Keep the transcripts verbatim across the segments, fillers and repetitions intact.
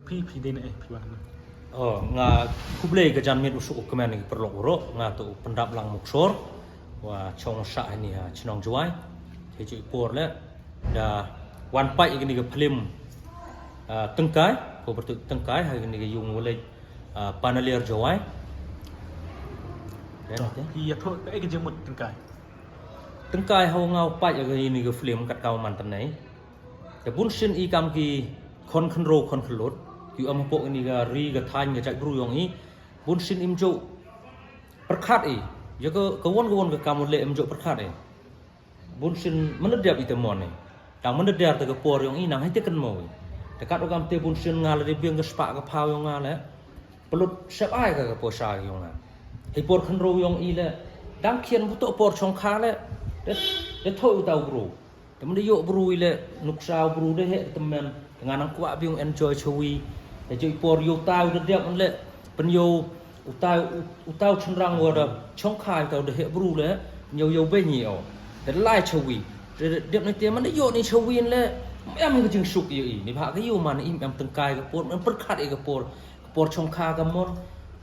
Phi phi dei na eh phi wan. Oh, nga khublei ka janmiet u suk u kmen ki paralok baroh, nga tu u Pyndaplang Muksor, wa chong sha ini ha chnong Jowai. Te ju i por le da wan pait ini ka film, ah, Tyngkai, ko bertu Tyngkai, ha ini ka yung walej, ah, Panaliar Jowai. Ya, okay. Iya tu ka eh ka jingmut Tyngkai. Tyngkai ha nga pait ini ka film kat ka man tang nei. Te bun sien i kam ki khon khynroo khon khyllood, ki em hapoh ini ka ri ka thaiñ ka jaitbru yong i, bun sien im ju pyrkhat i, ya ka, ka won ka won ka kam u leh im ju pyrkhat i. Bun sien mynta dep i te mon i. Tang mynta der te ka por yong i nang hai te kynmaw i. Te kat u kam te bun sien nga la dei biang ka spah ka phaw yong nga le. Pynlut sep ai ka ka poisa yong nga. Hei por khynroo yong i le. Dang khian buto por chong kha le. De, de thoi u tau bru. Te mynta yoh bru i le nuksa u bru de he te men. Te nga nang kwah biang enjoy chawi. Te joi por yoh tau de dep le. Pyn yoh u tau u, u tau chynrang wa da chong kha u tau de he bru le. Pyn yoh yoh be ni o. De lai chawi. De dep ni te mynta yoh ni chawi le. Em ka jingsuk yoh i. Ni ba ka yoh man i em Tyngkai ka por, em pyrkhat i ka por. Ka por chong kha ka mon.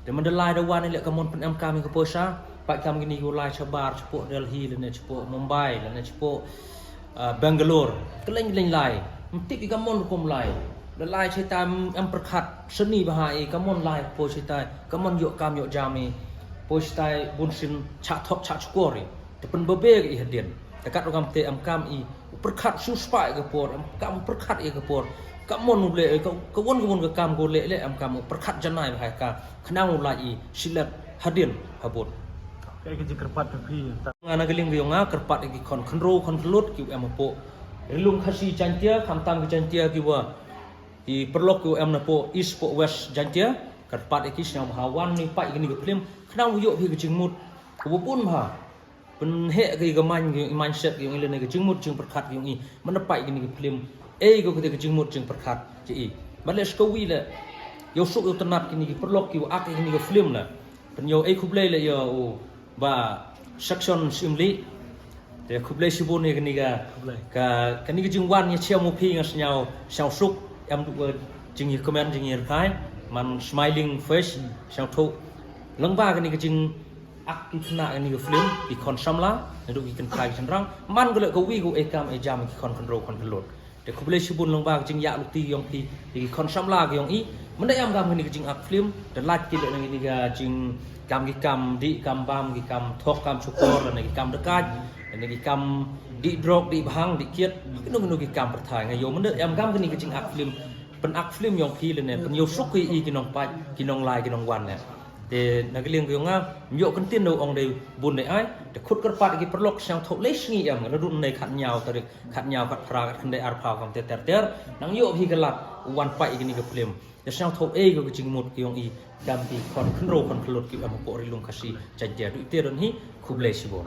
Te mynta lai da wan i le ka mon pyn em kam i ka poisa. Pait kam kini ko lai chabar chapoh Delhi le ne chapoh Mumbai le ne chapoh, ah, Bangalore. Ka leng leng lai. Mtip i ka mon rukom lai. Da lai chai tai em pyrkhat seni ba ha i ka mon lai poi chai tai. Ka mon yoh kam yoh jam i. Poi chai tai bun sien cha thok cha chukor i. Te pynbabe ka i hadien. Te kat u kam te em kam i u pyrkhat su spah i ka por, em kam u pyrkhat i ka por. Ka mon u le, ka, ka won ka won ka kam ko le le em kam u pyrkhat janai ba hai ka. Khnang u lai i silet hadien habut. Ka ka jingkyrpad ka phi. Nga na ka liang ka yong nga kyrpad i ki khon khynroo khon khyllood ki u em hapoh Ri Lum Khasi Jaintia, khamtam ki Jaintia ki wa. Ki paralok ki u em na poh East poh West Jaintia. Kyrpad i ki sngewbha wan ni pait kini ka film. Khnang u yoh phi ka jingmut. Ka wa bun bha. Pynheh ka i ka mind, ka i mindset ka yong i lane ka jingmut jingpyrkhat ka yong i. Mynta pait kini ka film. Ei ko ka te ka jingmut jingpyrkhat. Ji i. Ba le shkawi le. Yoh suk yoh tynat kini ki paralok ki wa ak kini ka film le. Pyn yoh ei khublei le yoh u ba section Simli. Te khublei shibun ya kani ka. Khublei. Ka, kani ka jingwan ya chiam u phi nga sñiaw, sñiaw suk, em du ka jing ya comment, jing ya reply, man smiling face, sñiaw thu. Lang ba kani ka jing ak ki khynnah kani ka film, ki khon samla, naduh ki kynthei ki shynrang, man ka le ka wi ka e kam e jam ki khon khynroo khon khyllood. Te khublei shibun lang ba ka jingïaid lynti yong phi, ki khon samla ki yong i. Mynta em kam kani ka jingak film, da lait ki le na kani ka jingkam ki kam dih kam bam, ki kam thok kam chukor, na ki kam dakaid, na ki kam dih drok, dih bhang, dih kiet, kino kino ki kam pyrthai. Nga ïoh mynta em kam kani ka jingak film, pyn-ak film yong phi le ne, pyn ïoh suk ki i ki nongpait, ki nonglai, ki nongwan ne. Te na ka liang ka yong nga, ym ïoh kyntien da u ong dei bun dei ai, te khut kyrpad ki paralok sñiaw thoh lei sngi em, nga la dun nei khat ñiaw tarik, khat ñiaw khat phra khat khyndai ar phaw kam te ter ter, nang ïoh hi ka lad, u wan pait kani ka film. Te sñiaw thoh ei ko ka jingmut ki yong i, kam ki khon khynroo khon khyllood ki em hapoh Ri Lum Khasi, Jaintia du te don hi, khublei shibun.